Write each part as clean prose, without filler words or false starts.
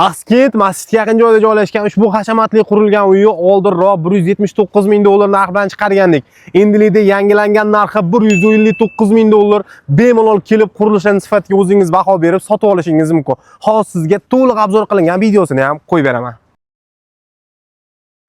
Axskent masjidga yaqin joyda joylashgan ushbu hashamatli qurilgan uyni oldinroq 179 ming dollar narx bilan chiqargandik. Endilikda yangilangan narxi 159 ming dollar. Bemalol kelib, qurilishning sifatiga o'zingiz baho berib sotib olishingiz mumkin. Hozir sizga to'liq обзор qilingan videosini ham qo'yib beraman.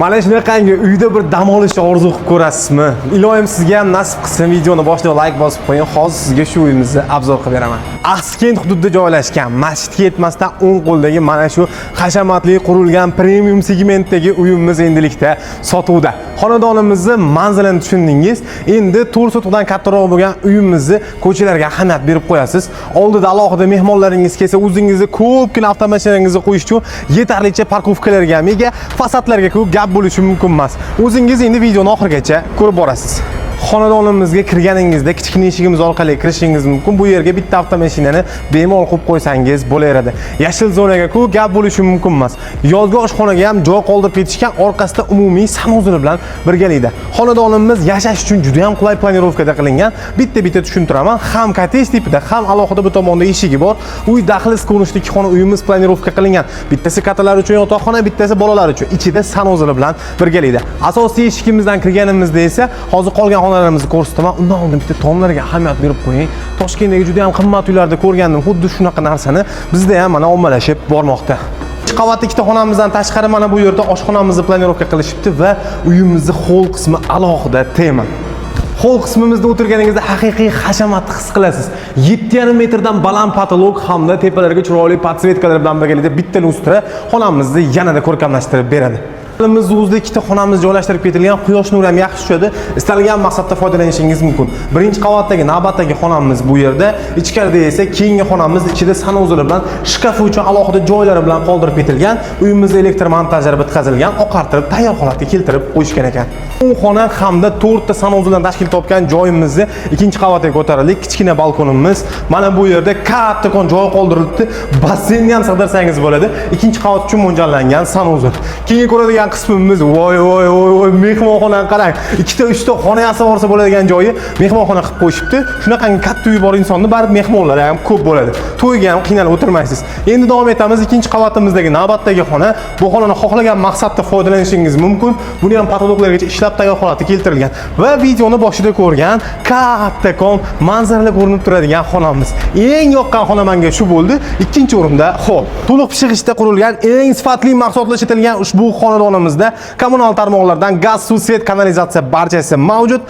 Mana shunaqangi uyda bir dam olishni orzu qilib ko'rasizmi? Iloyim sizga ham nasib qilsin. Videoni boshida like bosib qo'ying. Hozir sizga shu uyimizni обзор qilib beraman. Axskent hududida joylashgan, masjidga yetmasdan o'ng qo'ldagi mana shu hashamatli qurilgan premium segmentdagi uyimiz endilikda sotuvda. Xonadonimizni manzilini tushundingiz. Endi 4 sotixdan kattaroq bo'lgan uyimizni ko'chalarga ahamiyat berib qo'yasiz. Oldida alohida mehmonlaringiz kelsa, o'zingizni ko'pgina avtomashinangizni qo'yish uchun yetarlicha парковка larga ham ega, fasadlarga ko'p gap bo'lishi mumkin emas. O'zingiz endi videoni oxirigacha ko'rib borasiz. Xonadonimizga kirganingizda kichkina eshigimiz orqali kirishingiz mumkin. Bu yerga bitta avtomashinani bemalol qo'yib qo'ysangiz bo'laveradi. Yashil zonaga ko'p gap bo'lishi mumkin emas. Yozgi oshxonaga ham joy qoldirib ketishgan, orqasida umumiy санузел i bilan birgalikda. Xonadonimiz yashash uchun juda ham qulay планировка da qilingan. Bitta-bitta tushuntiraman. Ham kottej tipida, ham alohida bu tomonda eshigi bor. Uy dahliz ko'rinishli ikki xona uyimiz планировка qilingan. Bittasi kattalar uchun yotoqxona, bittasi bolalar uchun. Ichida санузел i bilan birgalikda. Asosiy eshigimizdan kirganimizda esa hozir qolgan xonalarimizni ko'rsataman. Undan oldin bitta tomlarga ahamiyat berib qo'ying. Toshkentdagi juda ham qimmat uylarda ko'rgandim xuddi shunaqa narsani. Bizda ham mana ommalashib bormoqda. Ikki qavatli ikkita xonamizdan tashqari mana bu yerda oshxonamizni планировка qilishibdi va uyimizni холл qismi alohida tema. Холл qismimizda o'tirganingizda haqiqiy hashamatni his qilasiz. 7,5 metrdan baland потолок hamda tepalarga chiroyli подсветка lar bilan birgalikda bitta lustra xonamizni yanada ko'rkamlashtirib beradi. Biz o'zida ikkita xonamiz joylashtirib ketilgan, quyosh nuri ham yaxshi tushadi. Istalgan maqsadda foydalanishingiz mumkin. Birinchi qavatdagi navbatdagi xonamiz bu yerda, ichkarida esa keyingi xonamiz ichida санузел i bilan, shkafi uchun alohida joylari bilan qoldirib ketilgan. Uyimizda elektr montajlari bitkazilgan, oqartirib tayyor holatga keltirib qo'yishgan ekan. Bu xona hamda to'rtta санузел dan tashkil topgan joyimizni ikkinchi qavatga ko'tarildik. Kichkina balkonimiz. Mana bu yerda kattakon joy qoldirilibdi. Basseynni ham sig'dirsangiz bo'ladi. Ikkinchi qavat uchun mo'ljallangan санузел. Keyingi ko'radigan qismimiz, voy voy voy voy, mehmonxonani qarang. Ikkita, uchta xona yasab olsa bo'ladigan joyi mehmonxona qilib qo'yishibdi. Shunaqangi katta uyi bor insonni baribir mehmonlari ham ko'p bo'ladi. To'yga ham qiynalib o'tirmaysiz. Endi davom etamiz. Ikkinchi qavatimizdagi navbatdagi xona. Bu xonani xohlagan maqsadda foydalanishingiz mumkin. Buni ham потолок largacha ishlab tayyor holatga keltirilgan. Va videoni boshida ko'rgan kattakon manzarali ko'rinib turadigan xonamiz. Eng yoqqan xona menga shu bo'ldi. Ikkinchi o'rinda холл. To'liq pishiq g'ishtda qurilgan, eng sifatli mahsulotlar ishlatilgan ushbu xonadonimizda kommunal tarmoqlardan gaz, suv, свет, kanalizatsiya barchasi mavjud.